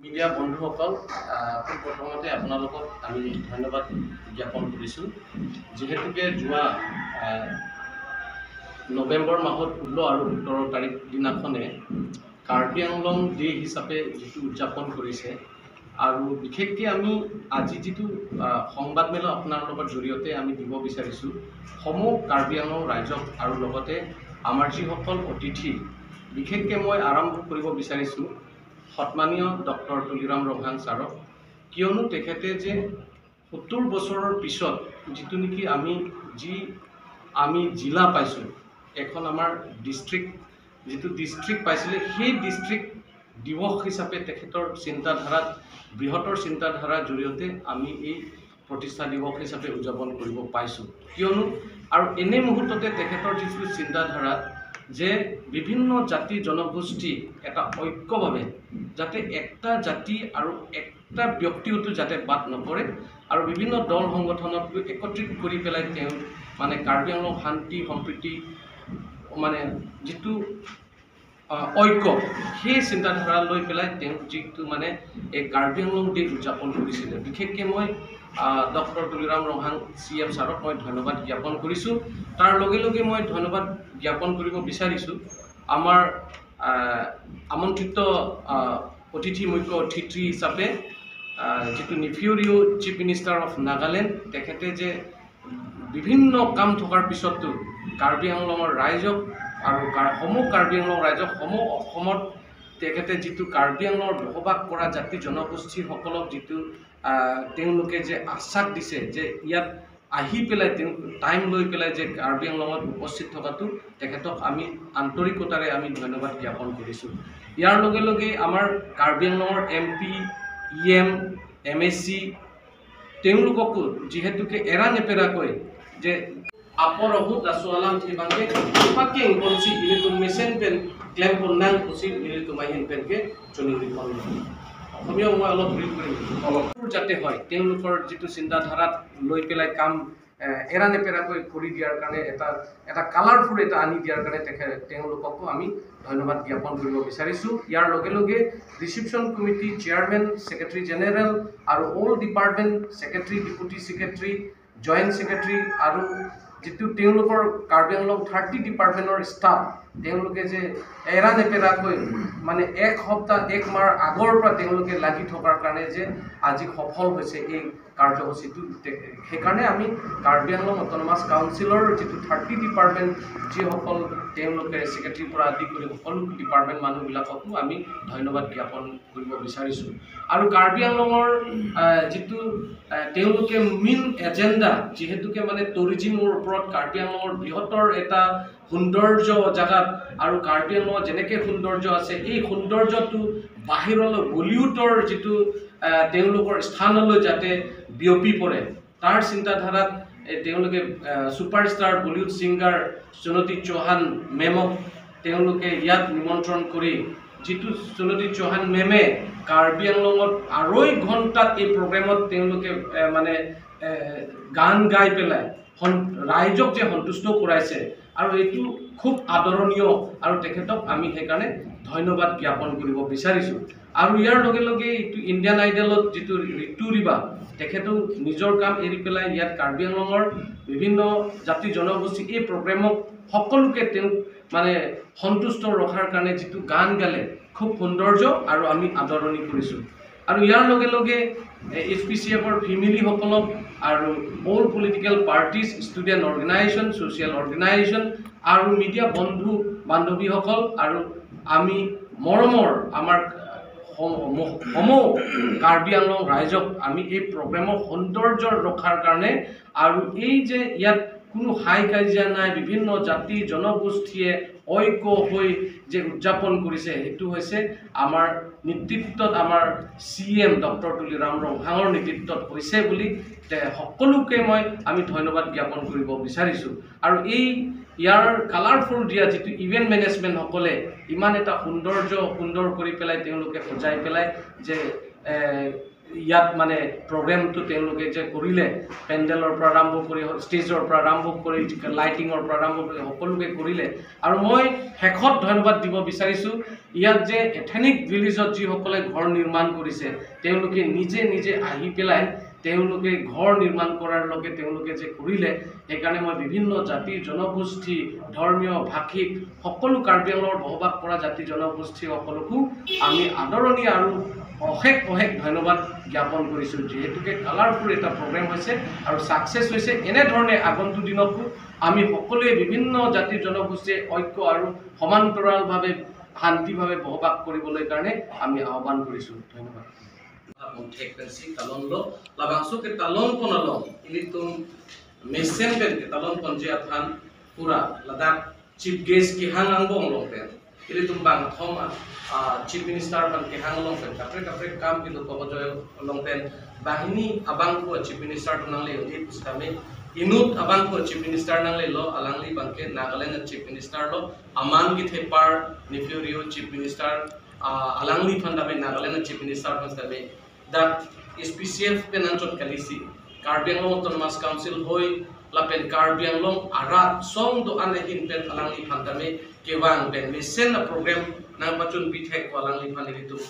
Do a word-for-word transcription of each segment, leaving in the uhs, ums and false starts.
মিডিয়া বন্ধুসকল, আহ, পোনপ্ৰথমতে আপোনালোকক আমি ধন্যবাদ জ্ঞাপন কৰিছোঁ। যিহেতুকে যোৱা, আহ, নৱেম্বৰ মাহত ষোল্ল আৰু সোতৰ তাৰিখ দিনাখনে কাৰ্বি আংলং ডে হিচাপে যিটো উদযাপন কৰিছে, আৰু বিশেষকৈ আমি আজি যিটো, আহ, সংবাদমেল আপোনাৰ লগত জৰিয়তে আমি দিব বিচাৰিছোঁ, সমূহ কাৰ্বি আংলং ৰাইজক আৰু লগতে আমাৰ যিসকল অতিথি, বিশেষকৈ মই আৰম্ভ কৰিব বিচাৰিছোঁ সন্মানীয় ডক্টৰ তুলিৰাম ৰংহাং ছাৰক, কিয়নো তেখেতে যে সত্তৰ বছৰৰ পিছত যিটো নেকি আমি, যি আমি জিলা পাইছোঁ, এখন আমাৰ ডিষ্ট্ৰিক্ট, যিটো ডিষ্ট্ৰিক্ট পাইছিলে, সেই ডিষ্ট্ৰিক্ট দিৱস হিচাপে তেখেতৰ চিন্তাধাৰাত, বৃহত্তৰ চিন্তাধাৰাৰ জৰিয়তে আমি এই প্ৰতিষ্ঠা দিৱস হিচাপে উদযাপন কৰিব পাইছোঁ। কিয়নো আৰু এনে মুহূৰ্ততে তেখেতৰ যিটো চিন্তাধাৰা যে বিভিন্ন জাতি জনগোষ্ঠী এটা ঐক্যভাৱে, যাতে একটা জাতি আৰু একটা ব্যক্তিওতো যাতে বাদ নপৰে, আৰু বিভিন্ন দল সংগঠনতকৈ একত্ৰিত কৰি পেলাই তেওঁ মানে কাৰ্বি আংলং শান্তি সম্প্ৰীতি মানে যিটো, আহ, ঐক্য, সেই চিন্তাধাৰা লৈ পেলাই তেওঁ যিটো মানে এই কাৰ্বি আংলং ডে উদযাপন কৰিছিলে। বিশেষকৈ মই, আহ, ডক্টৰ তুলিৰাম ৰংহাং চি এম ছাৰক মই ধন্যবাদ জ্ঞাপন কৰিছোঁ। তাৰ লগে লগে মই ধন্যবাদ জ্ঞাপন কৰিব বিচাৰিছোঁ আমাৰ, আহ, আমন্ত্ৰিত, আহ, অতিথি, মুখ্য অতিথি হিচাপে, আহ, যিটো Neiphiu Rio' chief minister of Nagaland, তেখেতে যে বিভিন্ন কাম থকাৰ পিছতো কাৰ্বি আংলঙৰ ৰাইজক আৰু কাৰ-, সমূহ কাৰ্বি আংলং ৰাইজক সমূহ অসমত তেখেতে যিটো কাৰ্বি আংলঙৰ বসবাস কৰা জাতি জনগোষ্ঠীসকলক যিটো, আহ, তেওঁলোকে যে আশ্বাস দিছে যে ইয়াত আহি পেলাই তেওঁ টাইম লৈ পেলাই যে কাৰ্বি আংলঙত উপস্থিত থকাটো তেখেতক আমি আন্তৰিকতাৰে আমি ধন্যবাদ জ্ঞাপন কৰিছোঁ। ইয়াৰ লগে লগে আমাৰ কাৰ্বি আংলঙৰ M P, E M, M A C, তেওঁলোককো যিহেতুকে এৰা নেপেৰাকৈ যে apor ahut laso alamthe abangke paking policy ilitum mesen pen klem pon nang pusi ilitum ahin penke choningri pon. Asamiya মই অলপ ৰিড কৰিম। অলপ যাতে হয়, তেওঁলোকৰ যিটো চিন্তাধাৰাত লৈ পেলাই কাম, এ, এৰা নেপেৰাকৈ কৰি দিয়াৰ কাৰণে, এটা, এটা কালাৰফুল এটা আনি দিয়াৰ কাৰণে তেখে-, তেওঁলোককো আমি ধন্যবাদ জ্ঞাপন কৰিব বিচাৰিছোঁ। ইয়াৰ লগে লগে ৰিচিপশ্যন কমিটি চেয়াৰমেন, ছেক্ৰেটাৰী জেনেৰেল আৰু all department secretary, deputy secretary, joint secretary আৰু যিটো তেওঁলোকৰ কাৰ্বি আংলং থাৰ্টি ডিপাৰ্টমেণ্টৰ ষ্টাফ, তেওঁলোকে যে এৰা নেপেৰাকৈ মানে এক সপ্তাহ, এক মাহ আগৰ পৰা তেওঁলোকে লাগি থকাৰ কাৰণে যে আজি সফল হৈছে এই কাৰ্যসূচীটো। তে-, সেইকাৰণে আমি কাৰ্বি আংলং অট'নমাছ কাউন্সিলৰ যিটো থাৰ্টি ডিপাৰ্টমেণ্ট, যিসকল তেওঁলোকে ছেক্ৰেটাৰীৰ পৰা আদি কৰি সকলো ডিপাৰ্টমেণ্ট মানুহবিলাককো আমি ধন্যবাদ জ্ঞাপন কৰিব বিচাৰিছোঁ। আৰু কাৰ্বি আংলঙৰ, আহ, যিটো, আহ, তেওঁলোকে মেইন এজেণ্ডা, যিহেতুকে মানে টুৰিজিমৰ ওপৰত কাৰ্বি আংলঙৰ বৃহত্তৰ এটা সৌন্দৰ্য জেগাত আৰু কাৰ্বি আংলঙত যেনেকে সৌন্দৰ্য আছে, এই সৌন্দৰ্যটো বাহিৰলৈ বলিউডৰ যিটো, আহ, তেওঁলোকৰ স্থানলৈ যাতে বিয়পি পৰে, তাৰ চিন্তাধাৰাত, এ, তেওঁলোকে, আহ, ছুপাৰষ্টাৰ বলিউড ছিংগাৰ সুনতি চৌহান মেমক তেওঁলোকে ইয়াত নিমন্ত্ৰণ কৰি, যিটো সুনতি চৌহান মেমে কাৰ্বি আংলঙত আঢ়ৈ ঘণ্টাত এই প্ৰগ্ৰেমত তেওঁলোকে, এ, মানে, এ, গান গাই পেলাই সন-, ৰাইজক যে সন্তুষ্ট কৰাইছে আৰু এইটো খুব আদৰণীয় আৰু তেখেতক আমি সেইকাৰণে ধন্যবাদ জ্ঞাপন কৰিব বিচাৰিছোঁ। আৰু ইয়াৰ লগে লগে এইটো ইণ্ডিয়ান আইডলত যিটো ঋতু ৰিবা, তেখেতেও নিজৰ কাম এৰি পেলাই ইয়াত কাৰ্বি আংলঙৰ বিভিন্ন জাতি জনগোষ্ঠী এই প্ৰগ্ৰেমক সকলোকে তেওঁ মানে সন্তুষ্ট ৰখাৰ কাৰণে যিটো গান গালে, খুব সৌন্দৰ্য আৰু আমি আদৰণি কৰিছোঁ। আৰু ইয়াৰ লগে লগে এইচ পি চি এফৰ ফেমিলিসকলক আৰু all political parties, student organisation, social organisation আৰু মিডিয়া বন্ধু বান্ধৱীসকল আৰু আমি মৰমৰ আমাৰ সম-, সম-, সমূহ কাৰ্বি আংলং ৰাইজক আমি এই প্ৰগ্ৰেমৰ সৌন্দৰ্য ৰখাৰ কাৰণে আৰু এই যে ইয়াত কোনো হাই কাজিয়া নাই, বিভিন্ন জাতি জনগোষ্ঠীয়ে ঐক্য হৈ যে উদযাপন কৰিছে, সেইটো হৈছে আমাৰ নেতৃত্বত আমাৰ চি এম ডক্টৰ তুলিৰাম ৰংহাঙৰ নেতৃত্বত হৈছে বুলি তে সকলোকে মই, আমি ধন্যবাদ জ্ঞাপন কৰিব বিচাৰিছোঁ। আৰু এই ইয়াৰ কালাৰফুল দিয়া যিটো ইভেণ্ট মেনেজমেণ্টসকলে ইমান এটা সৌন্দৰ্য, সুন্দৰ কৰি পেলাই তেওঁলোকে সজাই পেলাই যে, এ, ইয়াত মানে প্ৰগ্ৰেমটো তেওঁলোকে যে কৰিলে, পেণ্ডেলৰ পৰা আৰম্ভ কৰি, ষ্টেজৰ পৰা আৰম্ভ কৰি, লাইটিঙৰ পৰা আৰম্ভ কৰি সকলোকে কৰিলে। আৰু মই শেষত ধন্যবাদ দিব বিচাৰিছোঁ, ইয়াত যে এথেনিক ভিলেজত যিসকলে ঘৰ নিৰ্মাণ কৰিছে, তেওঁলোকে নিজে নিজে আহি পেলাই তেওঁলোকে ঘৰ নিৰ্মাণ কৰাৰ লগে তেওঁলোকে যে কৰিলে, সেইকাৰণে মই বিভিন্ন জাতি, জনগোষ্ঠী, ধৰ্মীয়, ভাষিক সকলো কাৰ্বি আংলঙৰ বসবাস কৰা জাতি জনগোষ্ঠী সকলকো আমি আদৰণি আৰু অশেষ অশেষ ধন্যবাদ জ্ঞাপন কৰিছোঁ। যিহেতুকে কালাৰফুল এটা প্ৰগ্ৰেম হৈছে আৰু ছাকচেছ হৈছে, এনেধৰণে আগন্তুক দিনতো আমি সকলোৱে বিভিন্ন জাতি জনগোষ্ঠীয়ে ঐক্য আৰু সমান্তৰালভাৱে শান্তিভাৱে বসবাস কৰিবলৈ কাৰণে আমি আহ্বান কৰিছোঁ। ধন্যবাদ। Apon thek pensi talon lo, labangso ke talon pon along ilitum mesen pen ke talon ponji aphan pura ladak chief guest kehang angbong along pen, ilitum bangthom a, a, chief minister aphan kehang along pen kaprek kaprek kam kedo kobojoy along pen, banghini abangphu chief minister atum nangle-ong di pusitame, inut abangphu chief minister nanglelo, alangli abangke Nagaland chief minister lo, aman kethepar Neiphiu Rio chief minister, ah, alangliphan tame, Nagaland chief minister aphan tame, dak S P C F pen anchot kalisi, Karbi Anglong Autonomous Council hoi lapen Karbi Anglong arat song do-an ahin pen alangliphan tame kevang pen mesen a-program nangpachun pithek ko alangliphan ilitum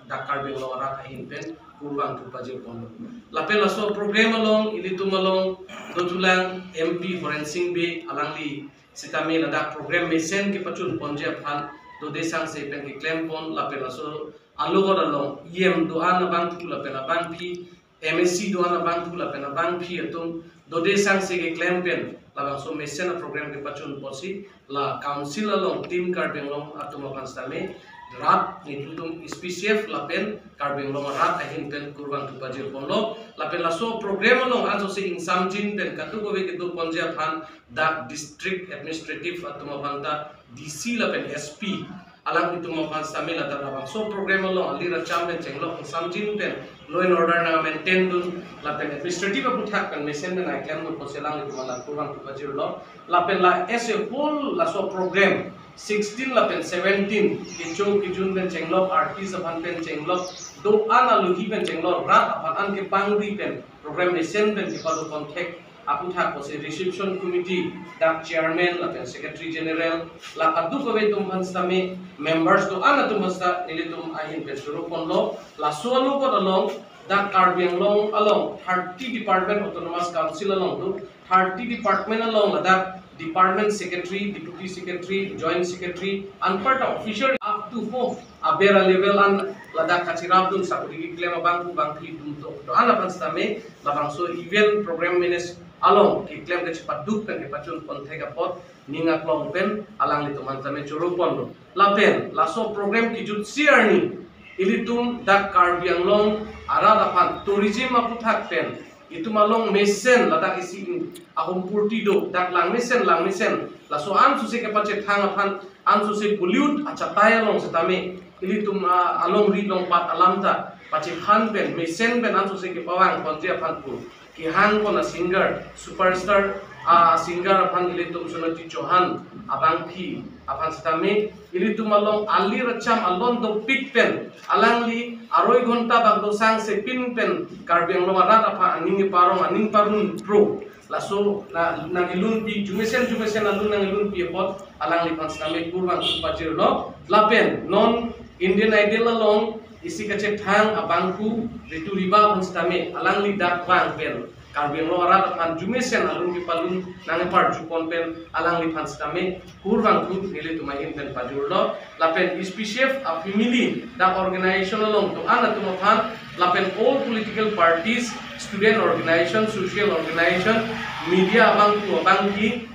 dak Karbi Anglong arat ahin pen kurvangthu pajir ponlo. Lapen laso program along ilitum along dothulang M P Horen Sing Bey, alangli sitame ladak program mesen kepachun ponji aphan dode sangse pen keklem pon, lapen laso alogot along E M do-an abangphu lapen abangpi, M A C do-an abangphu lapen abangpi atum dode sangse keklem pen labangso mesen a-program kepachun ponsi la council along Team Karbi Anglong atum aphan sitame rat nelitum S P C F lapen Karbi Anglong rat ahin pen kurvangthu pajir ponlo. Lapen laso program along ansose ingsamjin pen kadokave kedo ponji aphan dak district administrative atum aphan ta D C lapen S P alanglitum aphan sitame ladak labangso program along ali racham pen chenglok ingsamjin pen law and order nang-maintain dun lapen administrative aputhak pen mesen pen nangklem dun pusi alanglitum aphan kurvangthu pajirlo. Lapen la as a whole laso program sixteen lapen seventeen kecho kejun pen chenglok, artist aphan pen chenglok, do-an alohi pen chenglok, rat aphan an kepangri pen program mesen pen kepado ponthek aputhak pusi reception committee dak chairman lapen secretary general la kadokave atum aphan sitame members do-an atum aphan sita nelitum ahin pen choro ponlo. Laso alogot along dak Karbi Anglong along thirty department, Autonomous Council along do thirty department along ladak department secretary, deputy secretary, joint secretary, anparta official up to four aber a-level an ladak kachirap dun sakori keklem abangphu bangpi atum do, do-an aphan sitame labangso event program manage along keklem kachepaduk pen kepachun ponthek apot ning aklong pen alanglitum aphan sitame choro ponlo. Lapen laso program kejutsi arni ilitum dak Karbi Anglong arat aphan tourism aputhak pen itum along mesen ladak isi in ahum purti do, dak lang mesen lang mesen laso ansose kepachethang aphan ansose Bollywood achatai along sitame ilitum, ah, alongri longpat alam ta pachephan pen mesen pen ansose kepavang ponji aphan pu kehang pon a-singer, superstar a-singer aphan ilitum Sonati Chauhan abangpi aphan sitame ilitum along ali racham alon dopik pen alangli aroi ghonta bak do sangse pin pen Karbi Anglong arat aphan aning parong aning parun pro laso na, nangkelunpi, jumesen jumesen alun nangkelunpi apot alangliphan sitame kurvangthu pajirlo. Lapen non Indian Idol along isi kachethang abangphu Ritu Riba aphan sitame alangli dak vang pen Karbi Anglong arat aphan jumesen alun kepalun nangparju pon pen alangliphan sitame kurvangthu nelitum ahin pen pajirlo. Lapen S P C F a-family dak organization along do-an atum aphan lapen all political parties, student organization, social organization, media abangphu abangpi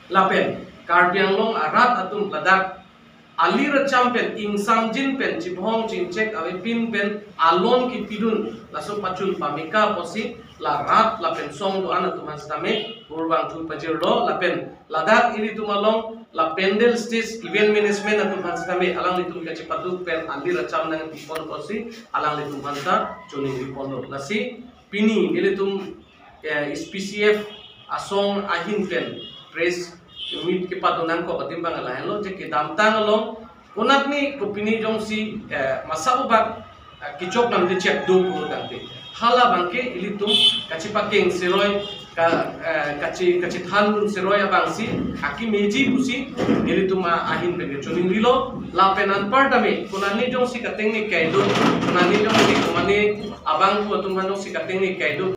lapen Karbi Anglong arat atum ladak ali racham pen ingsamjin pen chiphong chingchek avepin pen alon kepidun laso pachun pameka pusi la rat lapen song do-an atum aphan sitame kurvangthu pajirlo. Lapen ladak ilitum along la pandal stage event management atum aphan sitame alanglitum kachepaduk pen ali racham nangpi pon pusi alanglitum aphan ta choningri ponlo. Lasi pini nelitum, eh, S P C F asong ahin pen press meet kepado nangkok adim abang lahenlo, je kedamtang along konatne kopine jongsi, eh, masa ubak kechok namde chek do pulo tangte, halabangke ilitum kachipakeng seroi, ka, eh, kachi, kachithan seroi abangsi akemeji pusi ilitum a, ahin pen choningrilo. Lapen anparta me konane jongsi katengne kai do, konane jongsi, konane abang pu atum aphan jongsi katengne kai do,